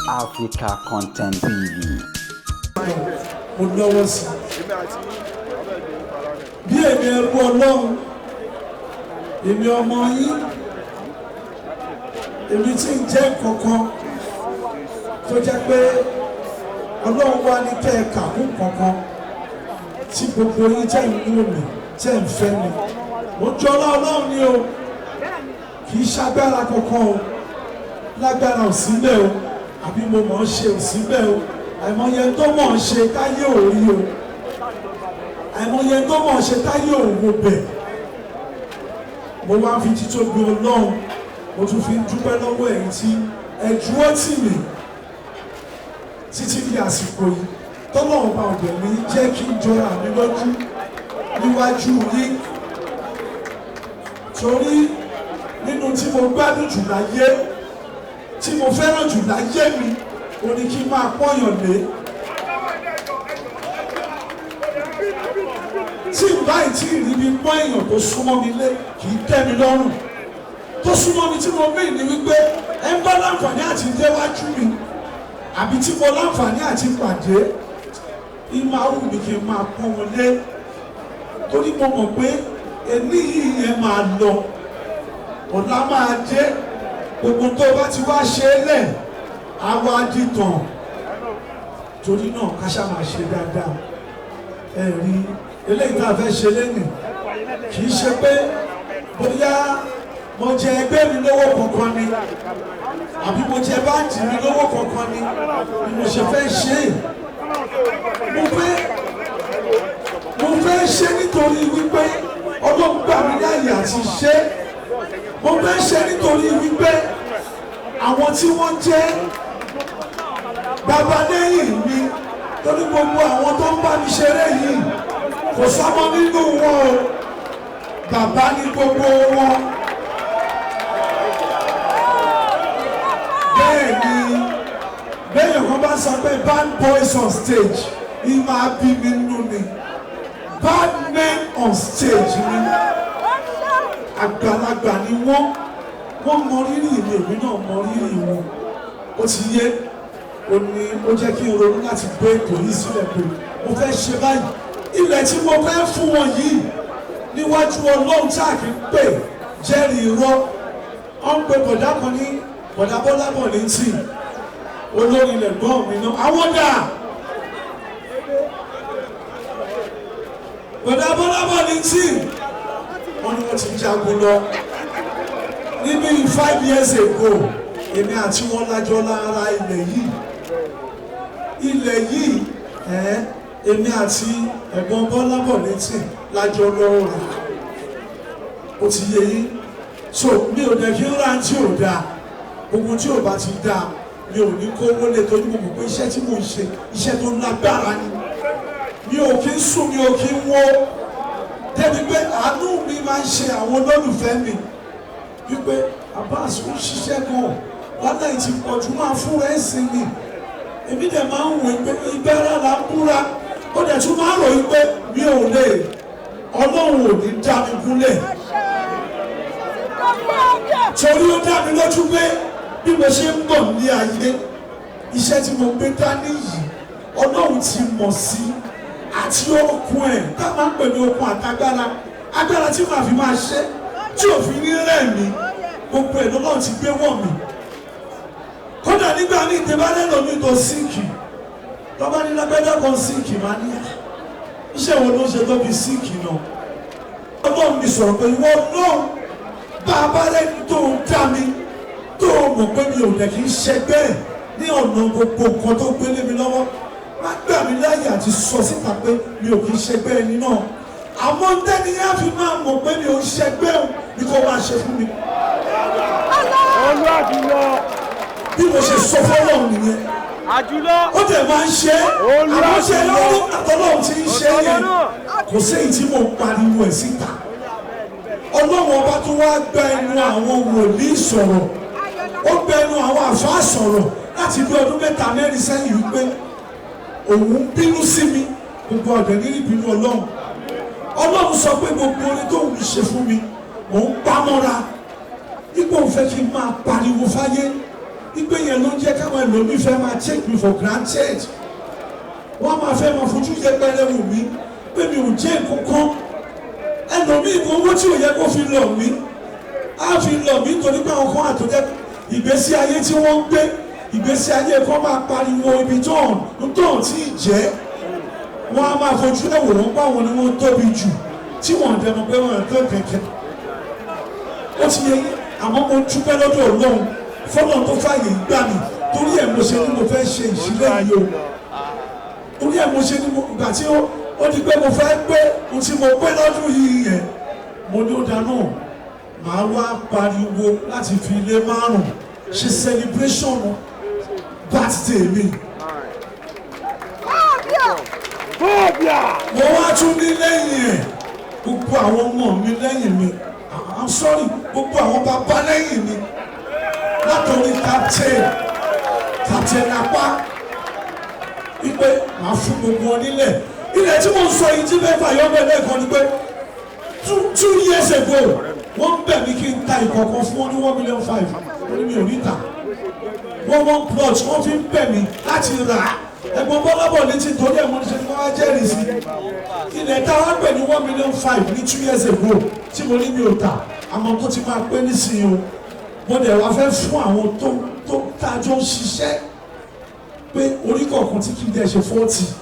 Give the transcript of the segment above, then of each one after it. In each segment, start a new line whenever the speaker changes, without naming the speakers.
Africa Content TV.
Mo lọ́wọ́ sí i bí èmi ẹrú Ọlọ́run, èmi ọmọ yín, èmi tí ń jẹ́ kankan tó jẹ́ pé Ọlọ́run wá ní kẹ́ ẹ kà kún kankan tí gbogbo yín tẹ́ ń wò mí, tẹ́ ń fẹ́ mi. Mo jọlá Ọlọ́run ni o, kì í ṣagbára kankan o. Lágbára ò síbẹ̀ o, àbí mo mọ̀ ọ́n ṣe ò síbẹ̀ o. Àìmọye tó mọ̀ ọ́n ṣe táyé ò rí o, àìmọye tó mọ̀ ọ́n ṣe táyé ò wo bẹ̀. Mo wá fi títóbi Ọlọ́run, mo tún fi ń dúpẹ́ lọ́wọ́ ẹ̀yin tí ẹ dúró tì mí títí di àsìkò yìí, tọ́lọ́run bá ọ̀dọ̀ mi jẹ́ kí n jọra mi lójú níwájú yín. Torí nínú tí mo gbádùn jù láyé, tí mo fẹ́ràn jù láyé mi, ó ní kí n máa pọ́yàn lé. Tí n báyìí tí ì rí mi pọ́n èèyàn tó súnmọ́ mi lé, kì í tẹ́ mi lọ́rùn. Tó súnmọ́ mi tí mo mí ní wípé ẹ ń bá láǹfààní àti déwájú mi, àbí tí mo láǹfààní àti pàdé, ìmọ̀ àwọn mi kì í máa pọ́n wọn lé, torí mo mọ̀ pé èmi yìí yẹn máa lọ, ọ̀la máa dé. Gbogbo tó bá ti wá ṣe é lẹ̀, á wá dìtàn. Torí náà, ká ṣáà máa ṣe dáadáa. Ẹ rí eléyìí tá a fẹ́ ṣe lẹ́nìí, kì í ṣe pé bóyá mo jẹ ẹgbẹ́ mi lówó kankan ni, àbí mo jẹ báńkì mi lówó kankan ni ni mo ṣe fẹ́ ṣe é. Mo fẹ́ ṣe nítorí wípé Ọlọ́run gbà mí láàyè àti ṣe. Mo fẹ́ ṣe nítorí wípé àwọn tí wọ́n jẹ́ bàbá lẹ́yìn mi, torí gbogbo àwọn tó ń bá mi ṣeré yìí, kò sọ́mọ nínú wọn o, bàbá ní gbogbo wọn. Bẹ́ẹ̀ ni bẹ́ẹ̀ kan bá sọ pé bad boys on stage ní máa bí mi nínú ni, bad men on stage ni. Àgbàlagbà ni wọ́n, wọ́n mọ rírì mi, èmi náà mọ rírì wọn. Ó ti yé, ó ní ó jẹ́ kí n ronú láti gbé ètò yìí sílẹ̀ pé mo fẹ́ ṣe báyìí. Ilẹ̀ tí mo fẹ́ fún wọn yìí, níwájú Ọlọ́run tí a kì í pè jẹ́rìí irọ́, wọ́n ń pe bọ̀dá kan ní bọ̀dá Bọ́lá bọ̀ ní tì, olórí ilẹ̀ gbọ́n mi náà. Àwọn dà, bọ̀dá Bọ́lá bọ̀ ní tì, wọ́n ní wọ́n ti jagun lọ níbi 5 years ago. Èmi àti wọn lájọ lára ilẹ̀ yìí, ilẹ̀ yìí ẹ̀, èmi àti ẹ̀gbọ́n Bọ́lá bọ̀ létí lájọ lọ́wọ́ rà. Ó ti yé yín. So mi ò dẹ̀ kí ń ra tí ò dáa. Gbogbo tí ò bá ti dáa, mi ò ní kówó lé, torí mo mọ̀ pé iṣẹ́ tí mò ń ṣe, iṣẹ́ tó lágbára ni. Mi ò kí ń sùn, mi ò kí ń wó, débi pé àánú mi máa ń ṣe àwọn olólùfẹ́ mi wípé Abbas ń ṣiṣẹ́ gan, wàhálà yìí ti pọ̀ jù, máa fún ẹ̀ sí ni. Èmi dẹ̀ máa ń wò pé ìbẹ̀rẹ̀ là ń búra. Ó dẹ̀ tún máa ń ròyìn pé mi ò lè, Ọlọ́run ò ní dá mi gúnlẹ̀, torí ó dá mi lójú pé bí mo ṣe ń bọ̀ ní ayé, iṣẹ́ tí mo gbé dání yìí, Ọlọ́run ti mọ̀ sí àti okun ẹ̀ tá máa ń pè ní okun àtagbára, agbára tí màá fi máa ṣe tí òfin ní rẹ̀ mí, gbogbo ẹ̀ lọ́lọ́run ti gbé wọ̀ mí. Kódà nígbà míì, tẹ bá lẹ́nu mi tó síìkì, tọ́ba ní lágbájá kan síìkì, máa ní iṣẹ́ wo ló ń ṣe tó fi síìkì náà? Ọlọ́run mi sọ̀rọ̀ pé ìwọ náà bá a bá lẹ́ni tó ń dá mi, tó mọ̀ pé mi ò dẹ̀ kí n ṣẹgbẹ́ ẹ̀ ní ọ̀nà gbogbo nǹkan tó gbélé mi lọ́wọ́, má gbà mí láyè àti sọ síta pé mi ò kí ń ṣẹgbẹ́ ẹni náà. Àmọ́ tẹ́ni yẹn á fi máa mọ̀ pé mi ò ń ṣẹgbẹ́ òun ni kò máa ṣe fún mi.
Olú àjùlọ.
Bí mo ṣe sọ fọlọ́run nìyẹn.
Àjùlọ.
Ó dẹ̀ máa ń ṣe é. Àmọ́ ṣe lọ́dún àtọ́lọ́run ti ń ṣe é yẹn, kò séyìí tí mo pariwo ẹ̀ síta. Ọlọ́run ọba tó wá gba ẹnu àwọn wòlíì sọ̀rọ̀, ó gba ẹnu àwọn àfáà sọ̀rọ̀ láti bí ọdún 3 4 sẹ́yìn wípé òun ń bínú sí mi. Gbogbo ọ̀dẹ̀ nínú ìbínú Ọlọ́run. Ọlọ́run sọ pé gbogbo orin tó ń ṣe fún mi, mò ń pamọ́ra, ipò òun fẹ́ kí n máa pariwo fáyé. Ìgbé yẹn ló ń jẹ́ káwọn ẹlòmíì fẹ́ máa take me for granted. Wọ́n máa fẹ́ máa fojú yẹpẹrẹ wò mí pé mi ò jẹ́ nǹkan. Ẹlòmíì kò owó tí ò yẹ kó fi lọ̀ mí á fi lọ̀ mí, nítorí pé àwọn kan àtúnjẹ ìgbésí ayé tí wọ́n ń gbé, ìgbésí ayé kan máa pariwo ibi tó ń tó ń tí ì jẹ́. Wọ́n á máa fojú ẹ̀wò wọ́n pa àwọn ni wọ́n tóbi jù, tí wọ́n dẹ̀ mọ̀ pé wọ́n tó kẹ̀kẹ́. Ó ti yẹ yín. Àmọ́ mo dúpẹ́ lọ́dọ̀ Ọlọ́run fọlọ́n tó fàyè gbà mí. Torí ẹ̀ mo ṣe ní mo fẹ́ ṣe ìṣílẹ̀ yìí o. Torí ẹ̀ mo ṣe ní mo ìgbà tí ó di pé mo fẹ́ pé ohun tí mo pé lọ́dún yìí yẹn, mo ní ó dáná, màá wá pariwo láti fi ilé 5 ṣe celebration birthday mi. Mo wá tún ní lẹ́yìn ẹ̀, gbogbo àwọn ọmọ mi lẹ́yìn mi, I'm sorry, gbogbo àwọn bàbá lẹ́yìn mi, látòrí captain apá wípé màá fún gbogbo wọn nílẹ̀. Ilẹ̀ tí mo ń sọ yìí tí mẹ́fà yọ bẹ́ẹ̀ lẹ́ẹ̀kan ni pé 2 years ago, wọ́n ń bẹ̀ mí kí n ta ìkọ̀kan fún wọn ní 1.5 million. Wọ́n ní mi ò ní ta. Wọ́n one plot wọ́n fi ń bẹ̀ mí láti rà á. Ẹ̀gbọ́n bọ́lábọ̀ létí, torí ẹ̀ mo ní ṣe ni wọ́n á jẹ́rìí sí ilẹ̀ tá a wá pè ní 1.5 million ní 2 years ago tí mo ní mi ò tà. Àmọ́ tó ti máa pé nísìnyí o, mo dẹ̀ wá fẹ́ fún àwọn tó tá a jọ ń ṣiṣẹ́ pé orí kọ̀ọ̀kan tí kì í dẹ̀ ṣe 40,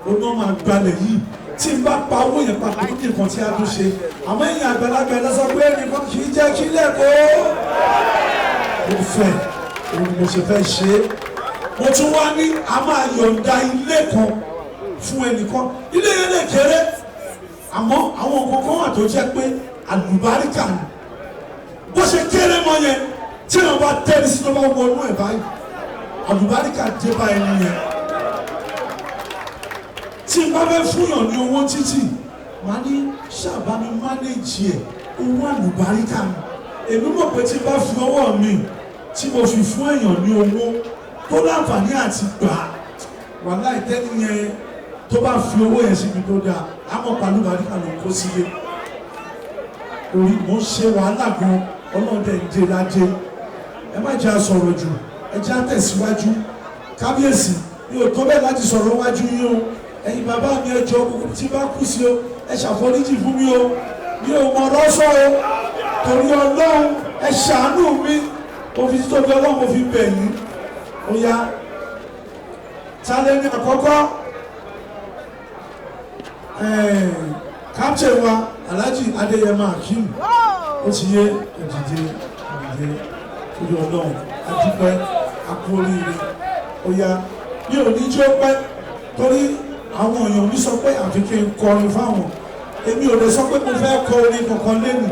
ó náà máa gbalẹ̀ yìí. Tí n bá pa owó yẹn papọ̀ ní nǹkan tí a tún ṣe, àmọ́ ẹ̀yìn àgbàlagbà ẹ̀ lọ́sọ pé ẹnìkan kì í jẹ́ kí lẹ́kọ̀ọ́ mo fẹ́ òun ni mo ṣe fẹ́ ṣe é. Mo tún wá ní a máa yọ̀ǹda ilé kan fún ẹnìkan. Ilé yẹn lè kéré, àmọ́ àwọn nǹkan kan wà tó jẹ́ pé àlùbáríkà ni. Bó ṣe kéré mọ́ yẹn, tí èèyàn bá tẹ́lẹ̀ sí, tó bá wọnú ẹ̀ báyìí, àlùbáríkà dé bá ẹni yẹn. Tí n bá fẹ́ fúnyàn ní owó títì, màá ní ṣàbá mi manage ẹ̀, owó àlùbáríkà ni. Èmi mọ̀ pé tí n bá fi ọwọ́ mi tí mo fi fún èèyàn ní owó tó láǹfààní àti gbà, wàhálà ìtẹ́ni yẹn, tó bá fi owó yẹn síbi tó dáa, àmọ́ pàlúbáríkà ló kó sílé. Orí mo ń ṣe wàhálà gan, ọlọ́dẹ ń dé lájẹ. Ẹ má jẹ́ àsọ̀rọ̀ jù, ẹ jẹ́ àtẹ̀síwájú. Kábíyèsí, mi ò tó bẹ́ẹ̀ láti sọ̀rọ̀ wájú yín o. Ẹ̀yin bàbá mi, ẹ jọ̀ọ́, gbogbo tí bá kú sí o, ẹ ṣàforíjì fún mi o. Mi ò mọ̀ ọ̀rọ̀ sọ o. Torí Ọlọ́run, ẹ ṣàánú mi. Mo fi títóbi Ọlọ́run, mo fi bẹ̀ yín. Ó yá, ta lẹ́ni àkọ́kọ́? Captain wa, Alhaji Adéyẹmọ Akeem, ó ti yé. Òdìdé, òdìdé, torí Ọlọ́run, adúpẹ́, akú oríire. Ó yá, mi ò ní jó pẹ́ torí àwọn èèyàn mi sọ pé àfi kí n kọrin fáwọn. Èmi ò lè sọ pé mo fẹ́ kọ orin kankan lẹ́nu,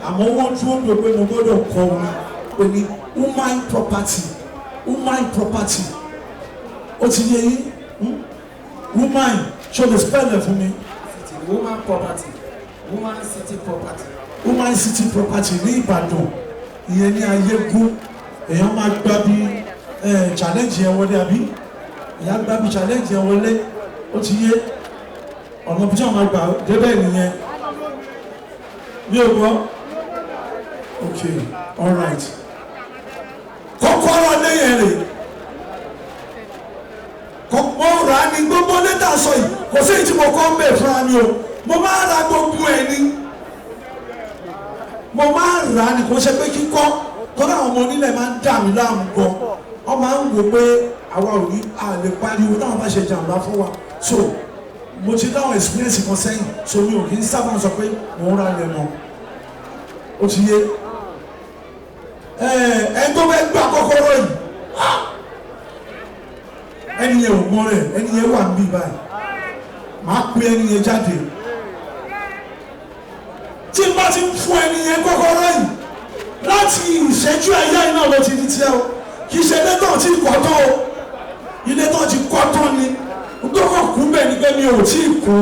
àmọ́ wọ́n dúró ń dò pé mo gbọ́dọ̀ kọ orin pé ní woman property, woman property. Ó ti yé yín, Woman, ṣo lè spell ẹ̀ fún mi?
City woman property, woman city property.
Woman City Property ní Ìbàdàn, ìyẹn ní Ayégún. Èèyàn máa gbá bí challenge yẹn wọlé, àbí èèyàn gbá bí challenge yẹn wọlé. Ó ti yé, ọ̀nà bí wọ́n máa gbà débẹ̀ nìyẹn. Mi ò gbọ́. Ok, all right. Kọ́kọ́rọ́ lẹ́yìn rẹ̀ mo rà á ní gbogbo lẹ́tà sọ yìí. Kò sí èyí tí mo kọ́ ń bẹ̀ fúnra mi o. Mo máa ra gbogbo ẹ̀ ní, mo máa ń rà á ní. Kò ṣe pé kíkọ́ tọ́lá àwọn ọmọ onílẹ̀ máa ń dà mí láàmú gan. Wọ́n máa ń wò pé àwa ò ní a lè pariwo táwọn bá ṣe jàǹbá fún wa. So mo ti láwọn experience kan sẹ́yìn, so mi ò kí ń sábà sọ pé mò ń ra lẹ̀ mọ́. Ó ti yé ẹ. Ẹ tó fẹ́ gbà kọ́kọ́rọ́ yìí, ẹni yẹn ò mọ rẹ̀. Ẹni yẹn wà níbí báyìí, màá pe ẹni yẹn jáde. Tí n bá ti ń fún ẹni yẹn kọ́kọ́rọ́ yìí, láti ìṣẹ́jú àyá iná ló ti di tiẹ̀ o. Kì í ṣe ilé tó ti kọ́ tán o, ilé tó ti kọ́ tán ni. Ntọ́kọ̀ kú bẹ́ẹ̀ ni pé mi ò tí ì kú.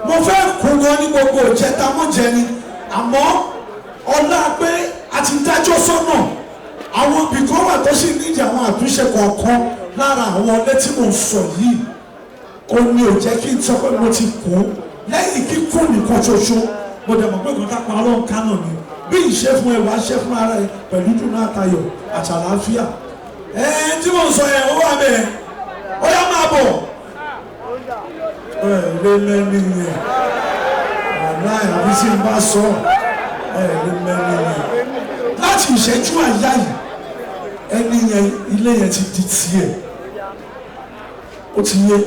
Mo fẹ́ kú gan ní gbogbo ìjẹta mọ́jẹ ni, àmọ́ ọlá pé a ti dájọ́ sọ́nà, àwọn ibìkan wà tó sì nídìí àwọn àtúnṣe kọ̀ọ̀kan lára àwọn ilé tí mo sọ yìí, ó ní ò jẹ́ kí n sọ pé mo ti kú. Lẹ́yìn kíkú nìkan ṣoṣo, mo dẹ̀ mọ̀ pé nǹkan tápá Ọlọ́run kánà ni. Bí ìṣe fún ẹ wàá ṣe fún ara ẹ pẹ̀lú dùnú àtayọ̀ àtàlàáfíà. Ẹ tí mo sọ yẹn ó wà bẹ́ẹ̀, ó yá máa bọ̀. Ẹ lé mẹ́ni yẹn, wàláì àbí tí n bá sọ ẹ lé mẹ́ni yẹn. Láti ìṣẹ́jú àyá yìí, ẹni yẹn ilé yẹn ti di tiẹ̀, ó ti yé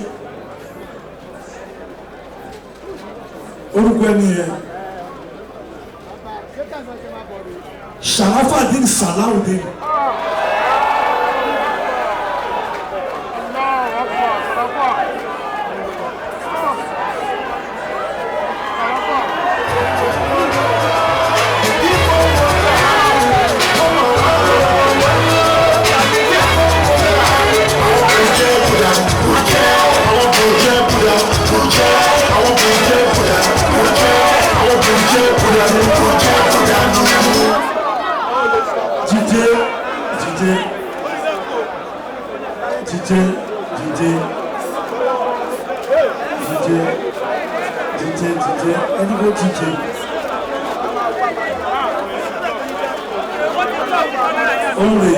orúkọ ẹni yẹn Sharafadin Salawudeen. Jíjẹ jíjẹ jíjẹ jíjẹ jíjẹ jíjẹ jíjẹ ẹni kò jíjẹ. Òǹrè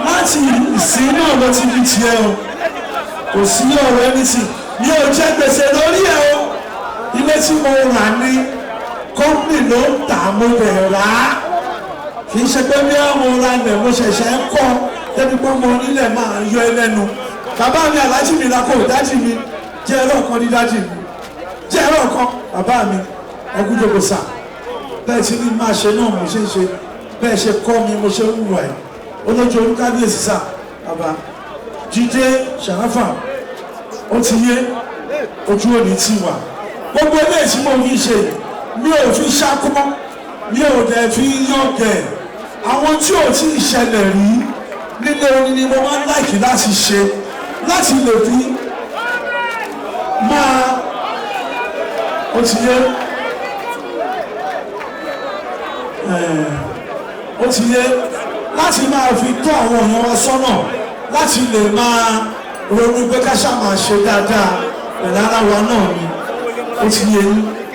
láti ìsìn náà lọ ti di tiẹ̀ o, kò sí ọ̀rọ̀ ẹni tì mi ò jẹ gbèsè lórí ẹ o. Ilé tí mo rà ní kọ́ńpì ló ń tà, mo bẹ̀ rà á. Kì í ṣe pé bí àwọn ọ̀ra ilẹ̀ mo ṣẹ̀ṣẹ̀ ń kọ́ débi pé mo nílẹ̀ máa yọ ẹ lẹ́nu. Bàbá mi aláàjì mi la kò dájì mi jẹ́ ẹ̀rọ kan ní dájì mi jẹ́ ẹ̀rọ kan bàbá mi ẹkú jókòó sà. Bẹ́ẹ̀ tí ní máa ṣe náà mo ṣe ń ṣe, bẹ́ẹ̀ ṣe kọ́ mi mo ṣe ń wùwà ẹ̀ olójú olúkábíyèsí sà. Bàbá Jídé Ṣàráfà ó ti yé, ojú òní ti wà. Gbogbo eléyìí tí mo fi ṣe mi ò fi ṣakọ́, mi ò dẹ̀ fi yọ̀gẹ̀. Àwọn tí ò tí ì ṣẹlẹ̀ rí nílé orin ni mo máa ń láìkí láti ṣe, láti lè fi máa ó ti yé, ó ti yé, láti máa fi tọ́ àwọn èèyàn wa sọ́nà, láti lè máa ronú pé ká ṣáà máa ṣe dáadáa pẹ̀lú ara wa náà ni. Ó ti yé yín.